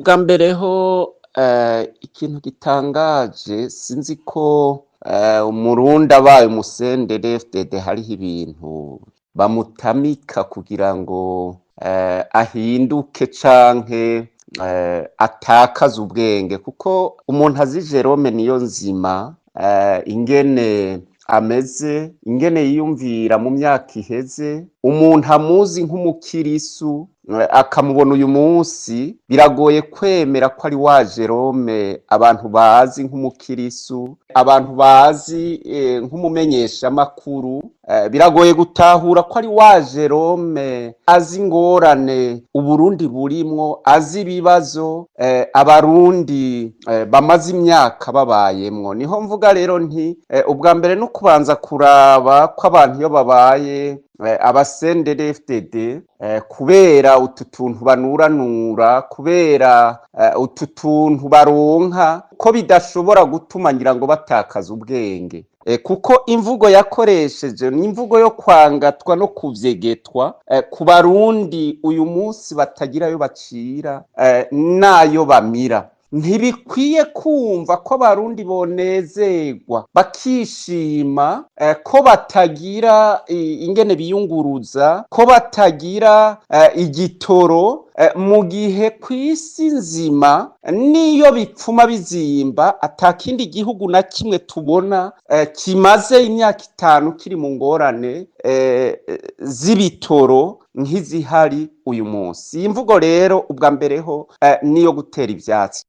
Ubwa mbere ho, ikintu gitangaje, sinzi ko umurundi abaye umu CNDD-FDD hariho ibintu bamutamika kugira ngo ahinduke canke atakaze ubwenge, kuko umuntu azi Jerome Niyonzima, ingene ameze, ingene yiyumvira mu myaka iheze, umuntu amuzi nk'umukirisu akamubona uyu munsi, biragoye kwemera ko ari wa Jerome abantu bazi nk'umukirisu, abantu bazi nk'umumenyeshamakuru. Biragoye gutahura ko ari wa Jerome azi ingorane Uburundi burimwo, azi ibibazo abarundi bamaze imyaka babayemwo. Niho mvuga rero nti ubwa mbere no kubanza kuraba ko abantu iyo babaye aba CNDD-FDD, kubera utu tuntu banuranura, kubera utu tuntu baronka, ko bidashobora gutuma ngira ngo batakaza ubwenge, kuko imvugo yakoresheje ni imvugo yo kwangatwa no kuvyegetwa ku barundi uyu munsi batagira ayo bacira n'ayo bamira. Ntibikwiye kumva ko abarundi bonezerwa bakishima ko batagira ingene biyunguruza, ko batagira igitoro, mu gihe kw'isi nzima niyo bipfuma bizimba atakindi gihugu na kimwe tubona kimaze imyaka 5 kiri mu ngorane z'ibitoro nk'izihari uyu munsi. Iyi mvugo rero ubwa mbere ho niyo gutera ivyatsi.